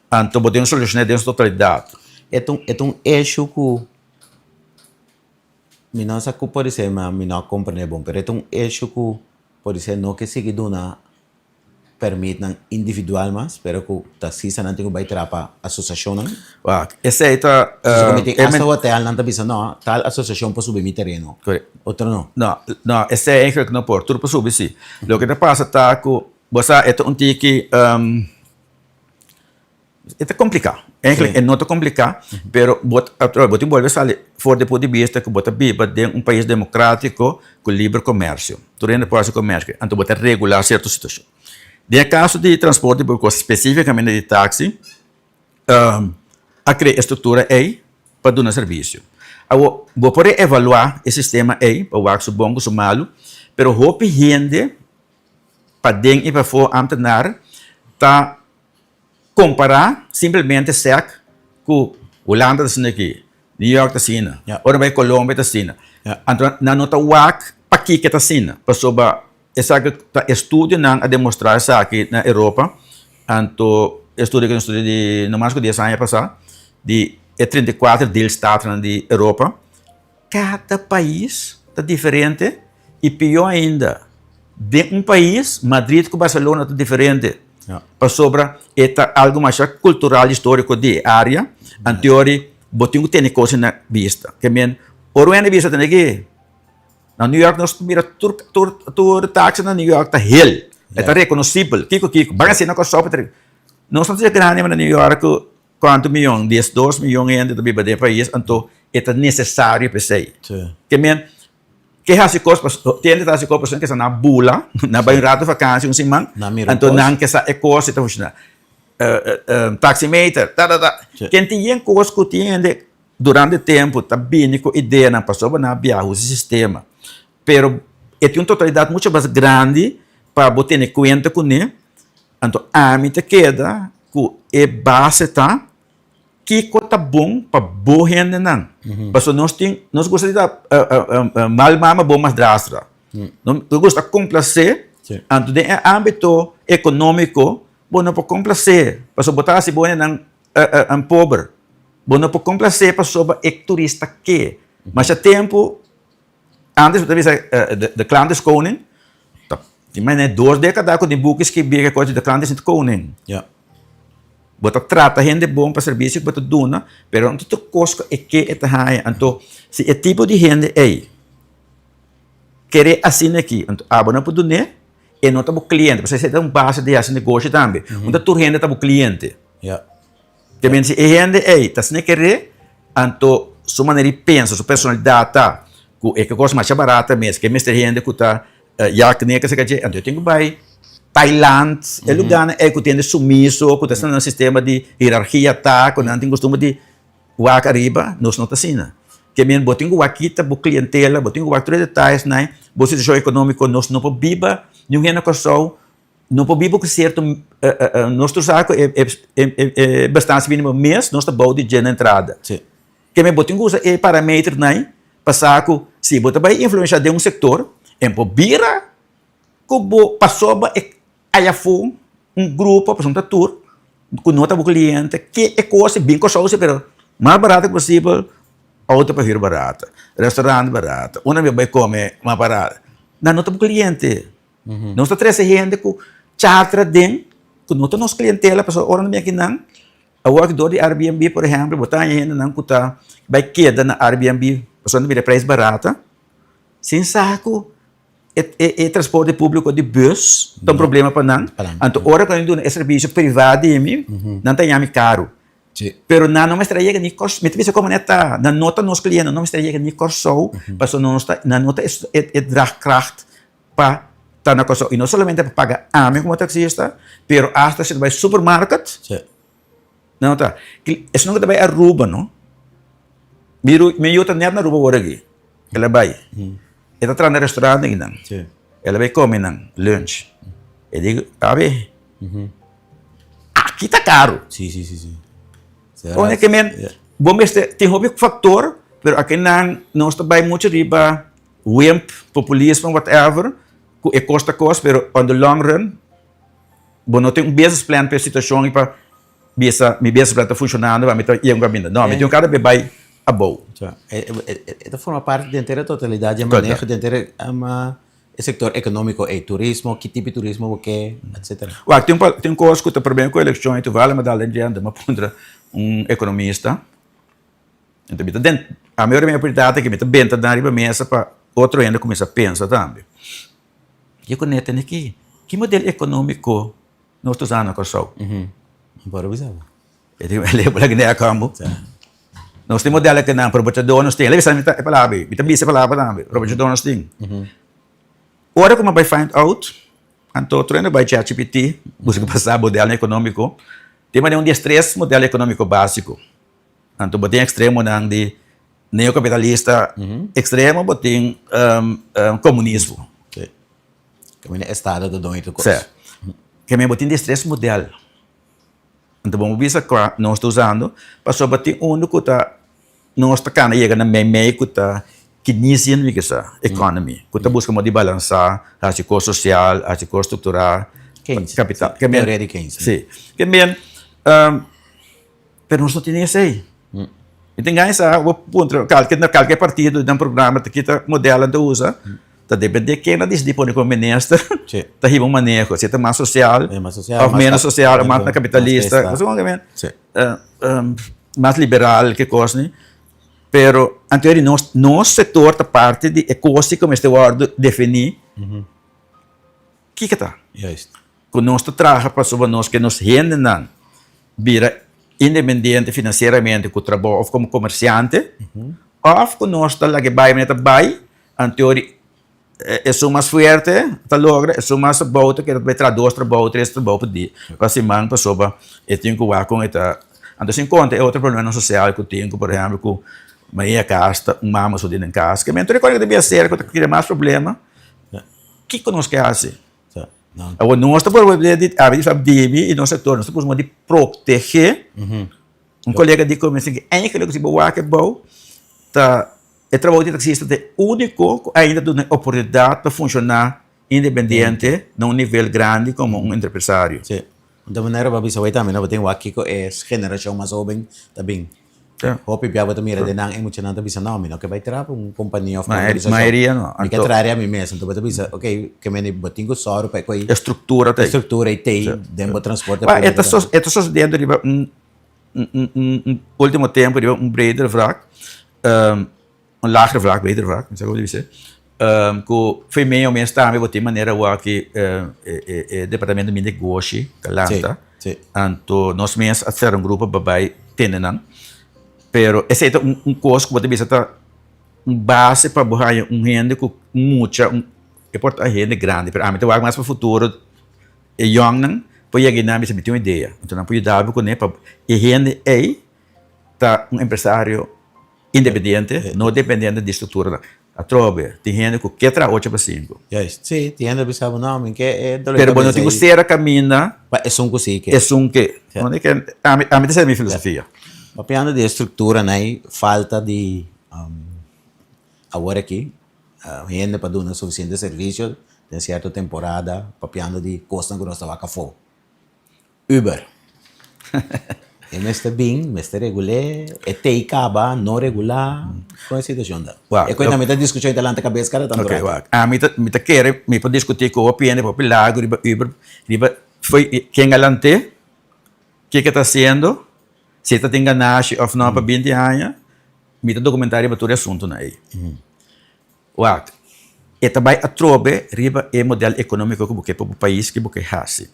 anto bo tin cu soluciona den su totalidad. E ta un, e ta un issue cu mi no sa cu por ser, ma mi no a comprende bon, pero e ta un issue cu por ser no ke sigui duna permitnan individual mas, pero ku taksistanan tin ku bai traha pa asosiashonnan. Wak, esei ta. Entonces ku mi tin asta hotelnan ta bisa no, tal asosiashon por subi mi tereno, otro no. No, no, esei eigenlijk no por, tur por subi si. Loke ta pasa ta ku bo sa e ta un tiki. E ta kompliká. Eigenlijk e no ta kompliká, pero bo atrobe bo tin bolbe sali for di e punto di bista ku bo ta biba den un pais demokratiko ku liber komersio. Tur hende por hasi komersio, anto bo ta regulá sierto situashon. Den e kaso di transporte públiko, spesífikamente di taksi, a krea e struktura ei pa duna servisio. Awor, bo por reevaluá e sistema ei pa wak su bon ku su malu, pero hopi hende paden i pafó ámtenar ta Kompará simplemente sèk ku Hulanda ta asina aki, New York ta asina, ora bai Colombia ta asina. Anto nan no ta wak pakiko ta asina, pasobra esaki ta estudionan a demostrá esaki na Europa, anto estudio ku estudio di no mas ku dies aña pasá di e 34 deelstaatnan di Europa, Kada pais ta diferente i pió ainda, den un pais, Madrid ku Barcelona ta diferente. Pasobra e ta algu masha kultural i históriko di e área, anteori bo tin ku tene kos na bista. Ke men, ora un hende bisa tene ki na New York nos mira tur tur tur taksi na New York ta hel, e ta rekonosibel, kiko kiko, ban asina na Kòrsou nos no ta grandi na New York ku Cuanto miyon? 12 miyon hende ta biba den e pais, anto e ta necesario p'esey. Ke men ke haci cos pa tin hende ta haci cos pasobra nan ke sa nan bula, nan bai un rato vakantie un siman, anto nan ke sa e cos si ta funciona. Taximeter, ta ta ta. Ken tin yen cos cu tin hende durante tempo ta bini cu ideanan pasobra nan a biaha usa e sistema, pero e tin un totalidad mucho mas grandi pa bo tene cuenta cune, anto ami ta keda Ku e base ta kiko ta bon pa bo hendenan. Pasobra nos tin, nos gusta di ta mal mama bon madrastra. Nos gusta komplasé, anto den e ámbito ekonómiko bo no por komplasé, pasobra bo ta hasi bo hendenan pober. Bo no por komplasé pasobra e turista ke. Masha tempu Antes bo ta bisa de klant is koning, ta tin mene dos dekada ku tin buki skibí ke kos di de klant is nit koning. Bo ta trata hende bon pa servisio ku bo ta duna, pero no ta tur kos ku e ke e ta haña. Anto si e tipo di hende ei kere asina aki, anto abo no por dun'é, e no ta bo kliente, pasobra esei ta un base di hasi negoshi tambe. No ta tur hende ta bo kliente. Te men si e hende ei ta asina keré, anto su manera di pensa, su personalidat ta ku e ke kos masha barata mes, ke mester hende ku ta yak neka esaki dje, anto e tin ku bai Thailand, e lugarnan ei ku tin hende sumiso, ku ta sta na sistema di hierarkia ta, ku nan tin kustumber di wak ariba, nos no ta asina. Ke men bo tin ku wak kita bo klientela, bo tin ku wak tur e detayesnan, bo situashon ekonómiko, nos no por biba, niun hende na Kòrsou no por biba ku sierto, nos tur sa ku e bastansia mínimo mes nos ta bou di dje na entrada. Ke men bo tin ku usa e parameternan pa sa ku si bo ta bai influenshá den un sektor, en por bira Ku bo pasobra e aya afó un grupo pasobra ta tur ku no ta bo kliente ke e kos bin Kòrsou si pero mas barato posibel outo pa hür barato restaurant barato unda mi bai kome mas barato nan no ta bo kliente nos ta trese hende ku charter aden ku no ta nos klientela pasobra ora nan bin akinan awor dor di Airbnb por ehèmpel bo ta haña hendenan ku ta bai keda na Airbnb pasobra nan ta mira e preis barata sin sa ku E transporte públiko di bus ta un problema pa nan. Anto ora ku nan duna e servisio privá di mi, nan ta yami karu. Pero nan no mester a yega ni Kòrsou. Mi ta bisa komo nan ta, nan no ta nos kliente, nan no mester a yega ni Kòrsou, pasobra nos ta, nan no ta e draagkracht pa ta na Kòrsou. I no solamente pa paga ami komo taksista, pero asta si ta bai supermarket, nan no ta. Esnan ku ta bai Aruba no, mi yu ta nèt na Aruba awor aki, el a bai. E ta traha na restaurant einan. El a bai come nan lunch. E di, Papi, aki ta caro. Sí, sí, sí, sí. Pone ke men, bo mester tin hopi factor, pero akinan nos ta bai mucho riba wimp, populismo, whatever, ku e kos ta kos, pero on the long run, bo no tin un business plan pa e situacion i pa Bisa, mi besbla ta funshonando, ma mi ta yega un kaminda. No, mi tin un kada be bai abou. E ta forma parti di henter e totalidat di e maneho di henter e sektor ekonómiko ei, turismo, ki tipo di turismo bo ke, etsetera. Wak, tin un tin un kos ku ta promé ku elekshon ei tuval mi a dal den djente, mi a puntra un ekonomista, anto mi ta den, ami ora mi a oportunidat aki mi ta benta nan riba mesa pa otro hende kuminsá pensa tambe. Kiko ne tene ki? Ki model ekonómiko Nos ta usa na Kòrsou. No por bisa bo. E tin e lepel aki den kampo. Nos tin model aki nan, probechadó nos tin. E bisa mi e palabra ei. Mi ta bisa e palabra tambe. Probechadó nos tin. Ora ku mi a bai find out, anto otro hende a bai ChatGPT, buska pa sa modelnan ekonómiko. Tin manera un di es tres model ekonómiko básiko. Anto bo tin ekstremonan di neokapitalista ekstremo, bo tin komunismo. Kaminda estado ta doño tur kos. Sè. Keme bo tin di es tres modèl. Anto bo bisa kua nos ta usando, pasobra tin unu ku ta nos ta kana yega na meimei ku ta Keynesian mi ke sa, economy, ku ta buska modo di balansá, hasi kos sosial, hasi kos strukturá, Keynes. kapital. Teoria di Keynes. Si. Keme, pero nos no tin esei. Mi tin gana sa bo puntra kalke na kalke partido den programa ta kita model nan ta usa ta depende ken a disidi pone komo minister ta hiba un maneho si ta mas sosial of menos sosial of mas na kapitalista mas liberal ke kos ni pero anto eri nos nos sektor ta parti di e kos ku mester wòrdu defini kiko ta. Ku nos ta traha pasobra nos ke nos hendenan bira independiente finansieramente ku trabou òf komo komersiante òf ku nos ta laga e bai manera ta bai anto esun mas fuerte ta logra esun mas abou ta keda bai traha dos trabou tres trabou pa dia pa siman pasobra e tin ku wak kon e ta anto sin konta e otro problemanan sosial ku tin ku por ehèmpel ku mayoria kas ta un mama so den kas ke men tur e kos ku ta bin aser ku ta kria mas problema kiko nos ke hasi. Awor nos ta por di abi di dibi i nos sektor nos ta kustumá di protegé. Un kolega di ku mi si eigenlijk si bo wak e bou ta e trabou di taksista ta e úniko ku ainda duna e oportunidat pa funshoná independiente na un nivel grandi komo un entrepresario. Sí. Di manera bo a bisa awor tambe no bo tin wak kiko e generashon mas hóben ta bin. Hopi bia bo ta mira den nan e muchanan ta bisa no mi no ke bai traha pa un kompania of un organisashon. Mayoria no. Mi ke traha riba mi mes. Anto bo ta bisa ok ke mende bo tin ku sòru pa e koi. E struktura ta ei. E struktura ei t'ei den bo transporte públiko. E ta sosediendo riba un un ultimo tempu riba un breder vrak. Un lager vlak, beter vlak, mi sa como di bisa, cu femeo mes tambe bo tin manera awor aki e departamento mi negoshi ta lanta, anto nos mes a cera un grupo pa bay tende nan, pero esey ta un cos cu bo ta bisa ta un base pa bo haya un hende cu mucha, e por ta hende grandi, pero ami ta wak mas pa futuro. E yòngnan por yega einan bisa mi tin un idea. Anto nan por yuda bo kuné pa e hende ei ta un empresario independiente, no dependiente di strukturanan. Atrobe tin hende ku ke traha ocho pa sinku. Juist, si, tin hende bisa bo no, mi ke e dolor Pero bo no tin ku sera kaminda. Pa esun ku si ke. Esun ke. Ami ami ta sera mi filosofia. Papiando di e strukturanan ei, falta di awor aki hende pa duna sufisiente servisio den sierto temporada, papiando di kosnan ku nos ta wak afó. Uber. E mester bin, mester regul'é, e tei kaba, no regulá, kon e situashon ta? Wak, E koe mi ta diskushon i ta lanta kabes kada tantu Ok, rato. wak. Ami ta, mi ta kere, mi por diskutí ku hopi hende, hopi largu riba Uber, riba fo'i ken a lant'é, kiko e ta hasiendo, si e ta tin ganashi òf no pa binti aña, mi ta dokumentá riba tur e asuntunan ei. Wak, e ta bai atrobe riba e model ekonómiko ku bo ke pa bo pais, ke bo ke hasi.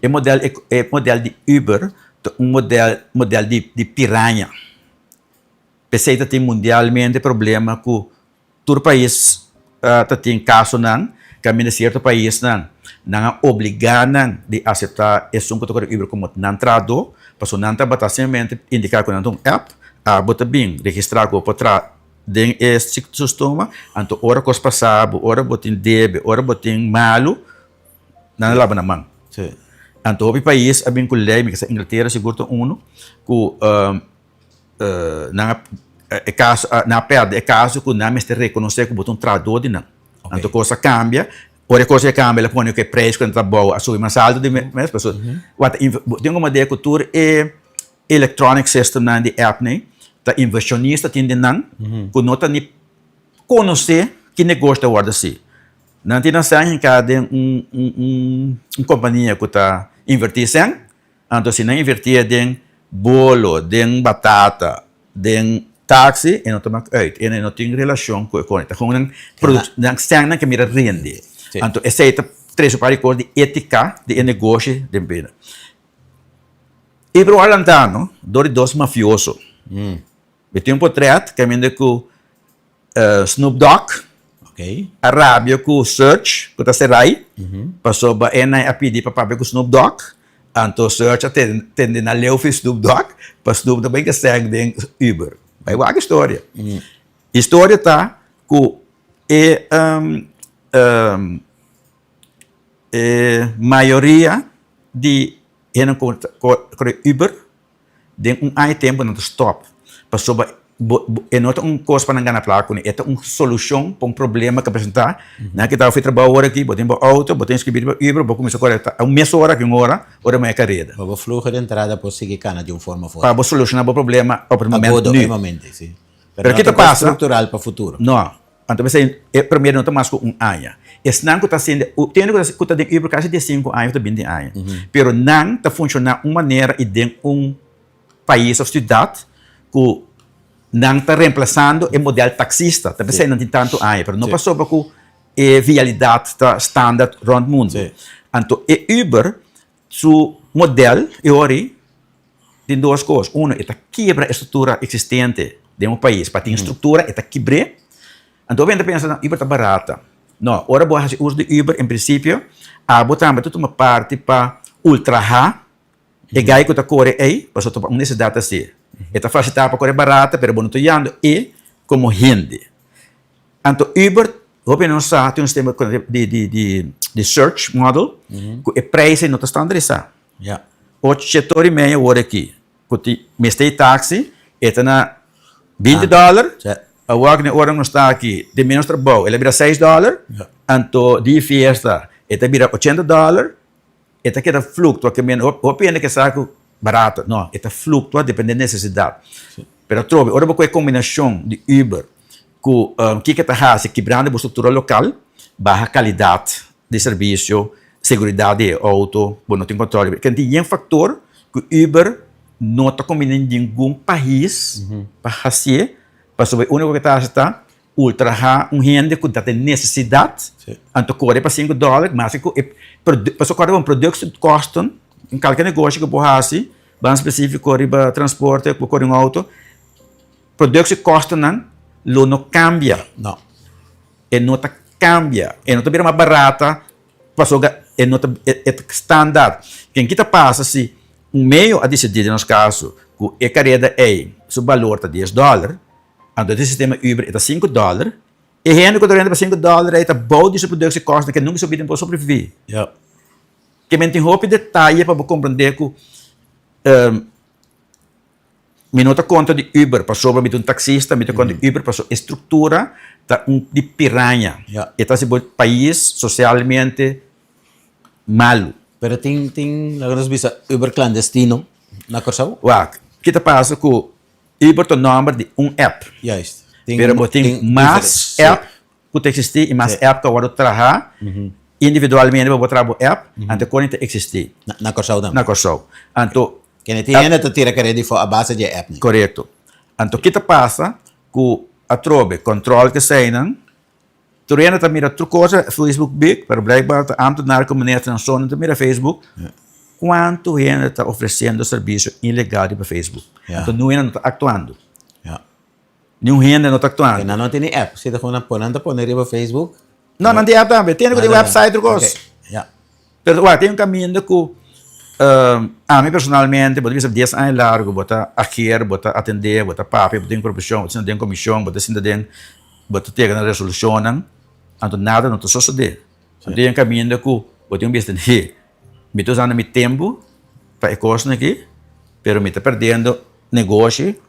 E model e model di Uber ta un model model di di piraña. P'esei ta tin mundialmente problema ku tur pais ta tin kasonan kaminda sierto paisnan nan a obligá nan di aseptá esun ku ta kore Uber komo nan trahadó, pasobra nan tabata simplemente indiká ku nan ta un app, abo ta bin registrá ku bo por traha. Den e sistema, anto ora kos pasa bo, ora bo tin debe, ora bo tin malu, nan a laba nan man. Anto hopi pais a bin ku lei, mi ke sa Inglatera sigur ta unu, ku nan a e kaso nan a pèrdè e kaso ku nan mester rekonosé ku bo ta un trahadó di nan. Anto kos a kambia, ora e kos a kambia el a pone ku e preis ku nan ta bou a subi mas altu di mes, pasobra bo tin komo de ku tur e Electronic systemnan di app-nan ta inversionista tin den nan ku no ta ni konosé ki negoshi ta wòrdu hasi. Nan tin nan sèn hinká den un un kompania ku ta invertí sèn, anto si nan invertí den bolo, den batata, den taxi e no ta mak uit, e no tin relashon ku e kos. Ta kon nan nan sènnan ke mira rende. Anto esei ta trese un par di kos di étika di e negoshi den bida. Ibro a lantá no dor di dos mafioso. Mi tin un potret kaminda ku Snoop Dogg a rabia ku Serge ku ta serai pasobra e nan a pidi pa papia ku Snoop Dogg anto Serge a tende na leu fi Snoop Dogg pa Snoop ta bai kasèk den Uber. Bai wak e storia. E storia ta ku e E mayoria di hende ku ta kore Uber den un aña tempu nan ta stòp pasobra e no ta un kos pa nan gana plaka kuné, e ta un solushon pa un problema ku a presentá. Nan kita ofri trabou awor aki, bo tin bo outo, bo ta inskribí riba Uber, bo kuminsá kore un mes ora ki un ora, ora mei kareda. Pa bo fluho di entrada por sigui kana di un forma of otro. Pa bo solushoná bo problema op e momento nu. Pero ki ta pasa? Struktural pa futuro. No. Anto p'esei e promedio no ta mas ku un aña. Esnan ku ta hasiendo, tin hende ku ta den Uber kasi diesinku aña òf ta binti aña. Pero nan ta funshoná un manera i den un pais òf siudat ku nan ta remplasando e modèl taksista. Ta p'esei nan tin tantu aña, pero no pasobra ku e vialidat ta standaard rònt mundu. Anto e Uber su modèl e ora ei Tin dos kos, uno e ta kibra e struktura eksistente den un pais, pa tin struktura e ta kibr'é, anto hopi hende ta pensa nan Uber ta barata, no, ora bo hasi uso di Uber en prinsipio abo tambe ta tuma parti pa ultrahá e gai ku ta kore ei, pasobra ta un nesesidat asi, e ta fasilitá pa kore barata pero bo no ta yando e komo hende. Anto Uber, hopi hende no sa, tin un sistema di search model ku e preis ei no ta standarisá. Ocho ora i media wor aki ku ti mester e taxi e ta na binti dòler, awor ku den ora nos ta aki tin menos trabou el a bira seis dòler, anto di fiesta e ta bira ochenta dòler, e ta keda fluktua ke men hopi hende ke sa ku barato, no e ta fluktua depende nesesidat. Pero atrobe ora bo kohe kombinashon di Uber ku kiko ta hasi kibrando bo struktura lokal, baha kalidat di servisio, seguridat di e outo, bo no tin kontrol riba. Ken tin yen faktor ku Uber no ta kombiní ningun pais pa hasié, pasobra e úniko ke ta hasi ta ultrahá un hende ku ta den nesesidat, anto kore pa sinku dòler, maske ku e pasobra kòrda bon produktiekosten, den kalke negoshi ku bo hasi, ban spesífiko riba transporte ku bo kore un outo, produktiekostennan lo no kambia. E no ta cambia, e no ta bira mas barata pasobra E no ta e ta standaard. Ken ki ta pasa si un medio a disidí den nos kaso ku e kareda ei su balor ta dies dòler, anto den sistema Uber e ta sinku dòler, e hende ku ta renta pa sinku dòler ei ta bou di su produksie kòsten ke nunka su bida no por sobreviví. Ke men tin hopi detaye pa bo komprendé ku Mi no ta kontra di Uber pasobra mi ta un taksista, mi ta kontra di Uber pasobra e struktura ta un di piraña. E ta hasi bo pais sosialmente malu. Pero tin tin laga nos bisa Uber klandestino na Kòrsou? Wak, ki ta pasa ku Uber ta nòmber di un app. Juist. Pero bo tin mas app ku ta eksistí i mas app ku a wòrdu traha individualmente pa bo traha bo app, anto kon e ta eksistí. Na Kòrsou tambe. Na Kòrsou. Anto. Kende tin hende ta tira kere di for a base di e app ni. Korekto. Anto ki ta pasa ku atrobe kòntròl ku eseinan, tur hende ta mira tur kos Facebook big, pero blijkbaar ta ámtenar ku ministernan so no ta mira Facebook, kuantu hende ta ofresiendo servisio ilegal riba Facebook. Anto niun hende no ta aktuando. Niun hende no ta aktuando. Nan no tin ni app, si ta ku nan pone, nan ta pone riba Facebook. No, nan tin app tambe. Tin hende ku tin website tur kos. Ya. Pero wak, tin un kaminda ku ami personalmente, bo ta bisa dies aña largu, bo ta ager, bo ta atendé, bo ta papia, bo tin profeshon, bo ta sinta den komishon, bo ta sinta den, bo ta tega na resolushonnan, anto nada no ta sosodé. Anto tin un kaminda ku bo tin ku bisa, he, mi ta usando mi tempu pa e kosnan aki, pero mi ta perdiendo negoshi.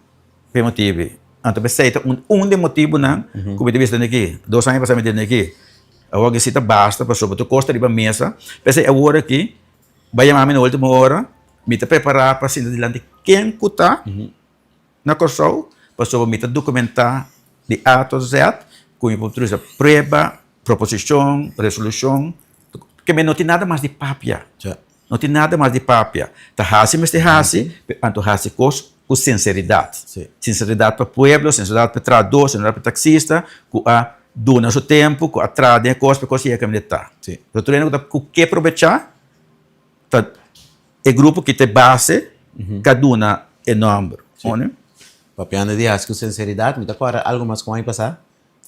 P'e motibu. Anto p'esei ta un un di e motibunan ku mi ta bisa aki. Dos aña pasá mi tende aki. Awor aki si ta basta pasobra tur kos ta riba mesa. P'esei awor aki bai yama mi na ultimo ora, mi ta prepará pa sinta dilanti ken ku ta na Kòrsou pasobra mi ta dokumentá di A tot Z ku mi por usa prueba, proposishon, resolushon. Ke mi no tin nada mas di papia. No tin nada mas di papia. Ta hasi mester hasi, anto hasi kos ku sinseridat. Sinseridat pa pueblo, sinseridat pa trahadó, sinseridat pa taksista ku a duna su tempu, ku a traha den e kos pa e kos yega kaminda e ta. Pero tur hende ku ta ku ke probechá ta e grupo ki ta e base ka duna e nòmber. Papiando di hasi ku sinseridat, mi ta kòrda algu mas ku aña pasá,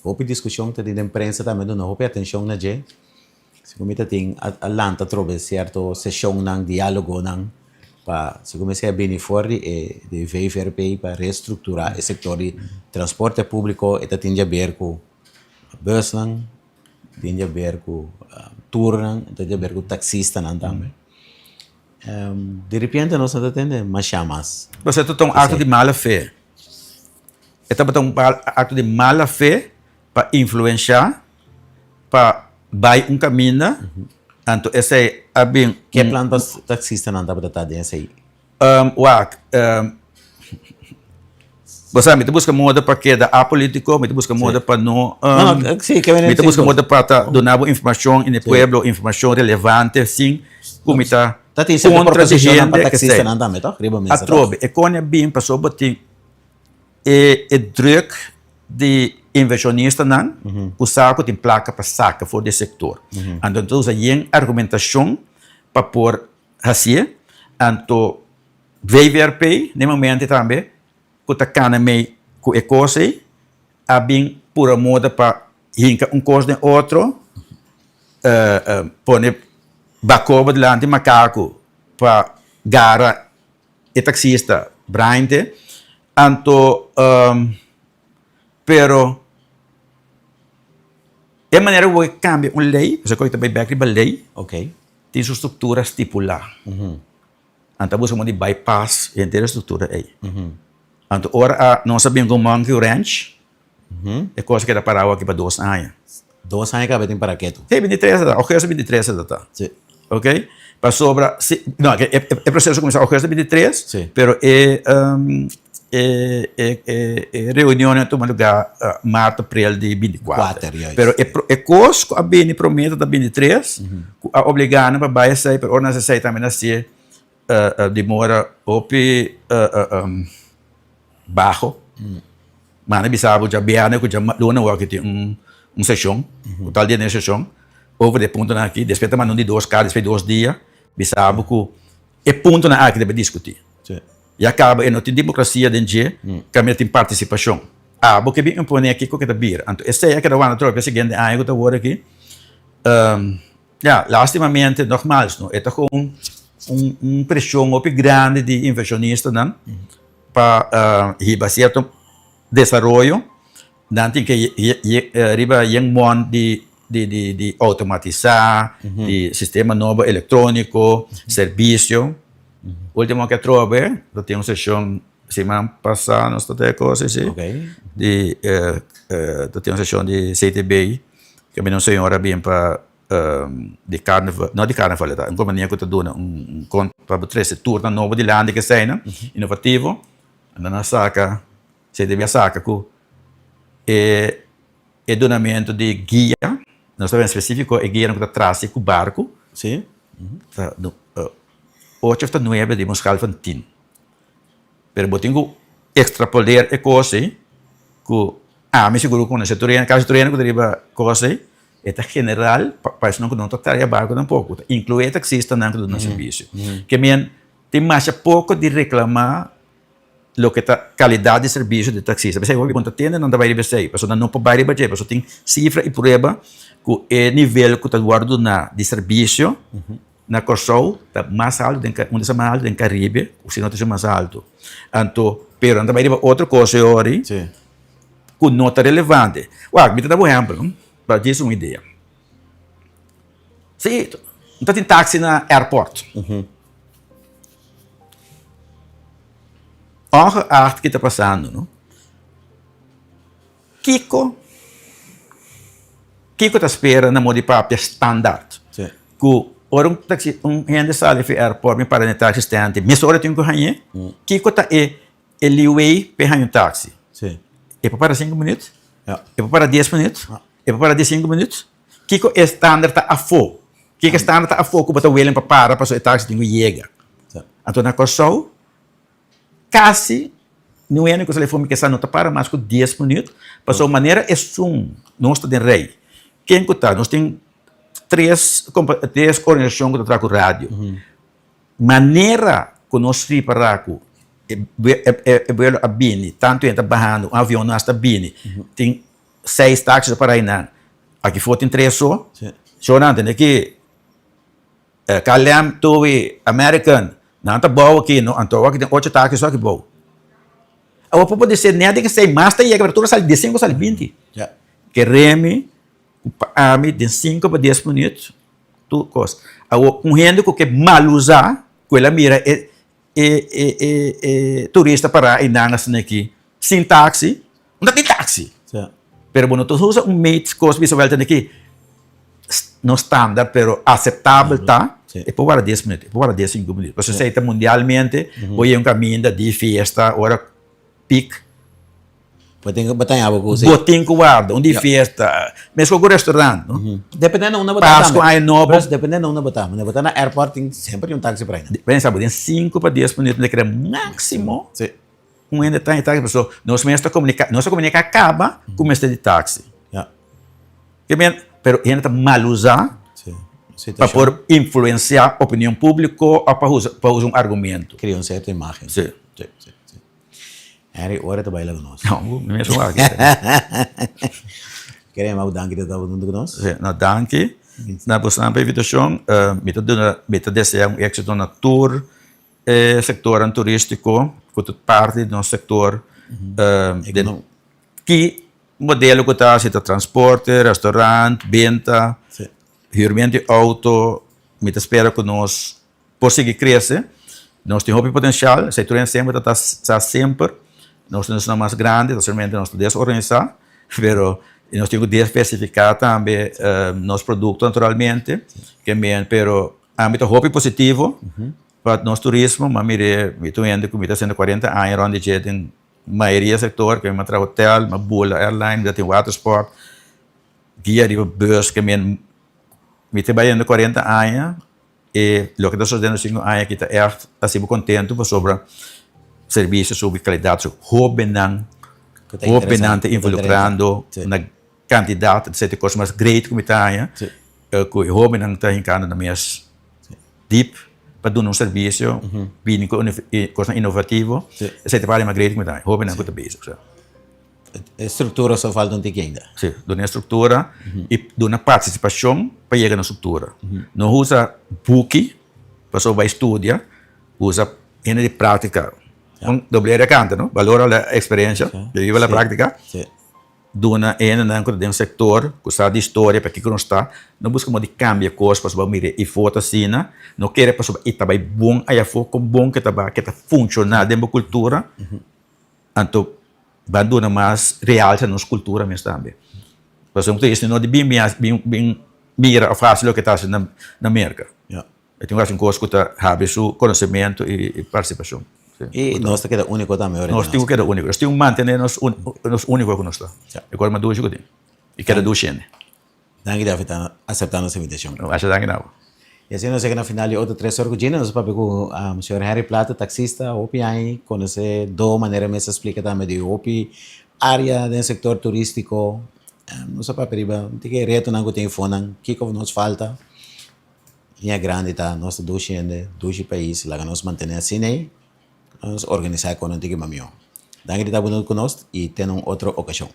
hopi diskushon ta tin den prensa tambe duna hopi atenshon na dje. Segun mi ta tin a lanta atrobe sierto seshonnan, diálogonan pa segun mi esei a bini for di e di VVRP pa restrukturá e sektor di transporte públiko. E ta tin djaber ku bùsnan, tin djaber ku turnan, e ta djaber ku taksistanan tambe. Di repente nos no ta tende mashá mas. Pasobra e ta un akto di mala fe. E tabata un akto di mala fe pa influenshá. Pa bai un kaminda, anto esei a bin. Ke plan pa taksistanan tabata ta den esei? Wak, bo sa mi ta buska moda pa keda apolitiko, mi ta buska moda pa no, mi ta buska moda pa ta duna bo informashon in e pueblo, informashon relevante sin ku mi ta kontra di hende esei. Atrobe, e koni a bin pasobra bo tin e druk di invershonistanan ku sa ku tin plaka pa saka for di e sektor. Anto nan ta usa yen argumentashon pa por hasié. Anto VVRP den momento tambe ku ta kana mei ku e kos ei a bin pura moda pa hinka un kos den otro, pone bakoba dilanti makaku pa gara e taksista Brainte. Anto, pero e manera ku bo ke kambia un lei, pasobra ku ta bai bek riba lei, tin su struktura stipulá. Anto a buska moda di bypass henter e struktura ei. Anto ora a nos a bin ku Monkey Wrench, e kos a keda pará awor aki pa dos aña. Dos aña kaba tin para ketu. Sí, bintitres a ta, augustus bintitres a ta. Sí. Ok, pasobra si, no, e e proceso a kuminsá augustus bintitres, Sí. pero e e e e reunionnan a tuma lugá mart, aprel di bintikuater. Kuater, juist. Pero e e kos ku a bini promé ta bintitres, ku a obligá nan pa bai esei, pero ora nan hasi esei tambe nan hasié di mora hopi baho. Manda bisa bo djabièrnè ku djaluna wou aki tin un seshon, ku tal dia den e seshon, over di e puntonan aki, despues ta manda un di dos kar, despues di dos dia, bisa bo ku e puntonan aki ta bai diskutí. Ya kaba e no tin demokrasia den dje, kaminda tin partisipashon. Abo ke bin imponé kiko ke ta bira. Anto esei a keda wanta atrobe pa e siguiente aña ku ta wor aki. Ya, lastimamente, nogmaals, no, e ta gewoon un un presion hopi grandi di inversionistanan pa hiba cierto desaroyo. Nan tin ke riba yen mond di di di di automatisa, di sistema nobo electronico, servicio. Ultimo ke atrobe, lo tin un sesion siman pasa nos ta te cos asi, di ta tin un sesion di CTB. Ke mi un señora bin pa di carnaval, no di carnaval, ta un compania cu ta duna un con pa bo trece turnan nobo dilanti ke eseinan, innovativo, nan a saca, CTB a saca cu e e dunamento di guia, nos ta ben specifico e guianan cu ta trasi cu barco, ta ocho of ta nuebe di un schaal van tien. Pero bo tin ku ekstrapoleer e kos ei ku ami sigur ku konosé tur hende, kasi tur hende ku ta riba kos ei, e ta general pa esnan ku no ta traha barku tampoko, ta inkluí e taksistanan ku ta duna servisio. Ke men tin masha poko di reklamá loke ta kalidat di servisio di taksista. P'esei hopi bon ta tende nan ta bai riba esei, pasobra nan no por bai riba dje, pasobra tin sifra i prueba ku e nivel ku ta wòrdu duná di servisio Na Kòrsou ta mas altu den un di esnan mas altu den Karibe ku si no ta esun mas altu. Anto pero nan ta bai riba otro kos e ora ei ku no ta relevante. Wak mi ta da bo ehèmpel no pa djis un idea. Si no ta tin taksi na airport. Ongeacht ki ta pasando no Kiko Kiko ta spera na modo di papia standaard? Ku ora un taxi un hende sali fi airport bin para na e taxi stand mesora tin ku hañ'é? Kiko ta e e leeway pa e haña un taxi? E por para sinku minüt? E por para dies minüt? E por para diesinku minüt? Kiko e standaard ta afó? Kiko e standaard ta afó ku bo ta willing pa para pasobra e taxi tin ku yega? Anto na Kòrsou Kasi niun hende ku sali for mi kesa no ta para mas ku dies minüt, pasobra manera esun nos ta den rei. Ken ku ta? Nos tin tres tres organisashon ku ta traha ku radio. Manera ku nos ripará ku e e buelo a bini, tantu hende ta bahando, un avion nos ta bini, tin seis taxi ta para einan, aki for tin tres so, shownan tende ki. KLM, TUI, American, nan ta bou aki, no, anto awor aki tin ocho taxi so aki bou. Awor por pode ser net di esei mas ta yega, pero tur a sali dies sinku a sali binti. Kere mi ku pa ami den sinku pa dies minüt tur kos. Awor un hende ku ke mal usa ku el a mira e e e e e turista pará einan asina aki sin taxi, no ta tin taxi. Pero bo no ta usa un meet kos bisa wèlta di ki no standaard pero aseptabel ta, e por warda dies minüt, e por warda dies sinku minüt. Pasobra esei ta mundialmente, bo yega un kaminda di fiesta ora piek. Bo tin ku bataya bo ku si. Bo tin ku warda un di fiesta, meskos ku restaurant no. Dependiendo unda bo ta tambe. Pasku, aña nobo. Dependiendo unda bo ta. Bo ta na airport tin semper tin un taxi por ahi. Pensa bo den sinku pa dies minüt bo ta kere máksimo. Un hende ta taxi pasobra nos mes ta komunika, nos ta komunika kaba ku mester di taxi. Ke men, pero hende ta mal usa pa por influensia opinion públiko òf pa usa pa usa un argumento. Kria un sierto imágen. Si. Si, si, si. Henry, ora ta baila ku nos. No, mi mes wak. Kere yama bo danki di tabata huntu ku nos. Si, no danki na bosonan pa invitashon. Mi ta duna, mi ta desea un éksito na tur E sectornan turistico cu ta parti di nos sector den ki modelo cu ta si ta transporte, restaurant, benta, huurmento di auto, mi ta spera cu nos por sigui crece. Nos tin hopi potencial, esey tur hende semper ta sa semper, nos ta esnan mas grandi, ta solamente nos ta desorganisa, pero nos tin cu diversifica tambe nos producto naturalmente, pero ami ta hopi positivo. Pa nos turismo, m'a mir'é, mi ta un hende ku mi ta hasiendo kuarenta aña rònt di dje den mayoria sektor, ke mi a traha hotel, mi a bula airline, mi ta tin watersport, guia riba bus, ke mi mi ta bayendo kuarenta aña i loke ta sosediendo sinku aña aki ta ègt hasi bo kontentu pasobra servisio subi, kalidat subi, hóbennan, hóbennan ta involukrando na kantidat, esei ta e kos mas great ku mi ta haña, ku e hóbennan ta hinkando nan mes. Dip pa duna un servisio, bini ku kosnan inovativo, esei ta parti mas great ku mi ta haña, hóbennan ku ta bezig. E struktura so falta un tiki ainda. Si, duna e struktura i duna partisipashon pa yega na struktura. No usa buki pasobra bai studia, usa hende di práktika. Un doble R kanta no, balora la eksperensia, viva la práktika. Duna e hendenan ku ta den sektor ku sa di historia pakiko nos ta, no buska modo di kambia kos pasobra bo mira e for ta asina, no kere pasobra e ta bai bon ayafó kon bon ke ta bai ke ta funshoná den bo kultura, anto ban duna mas realse na nos kultura mes tambe. Pasobra ku ta no di bin bin mira òf hasi loke ta hasi na Merka. E tin ku hasi un kos ku ta habri su konosementu i partisipashon. I nos ta keda úniko tambe ora di nos. Nos tin ku keda úniko. Nos tin ku mantené nos nos úniko ku nos ta. E kos mas dushi ku tin. I keda dushi hende. Danki di aseptá nos invitashon. Masha danki na bo. I asina nos yega na final di otro Tres Ora ku Gina. Nos a papia ku señor Henry Plata, taksista. Hopi aña konosé do manera mes a splika tambe di hopi área den sektor turístiko. Nos a papia riba tin e retonan ku tin afonan, kiko nos falta. Liña grandi ta nos ta dushi hende, dushi pais, laga nos mantene asina ei, nos organisa e kono tiki mamió. Danki di ta bunut ku nos i te na un otro okashon.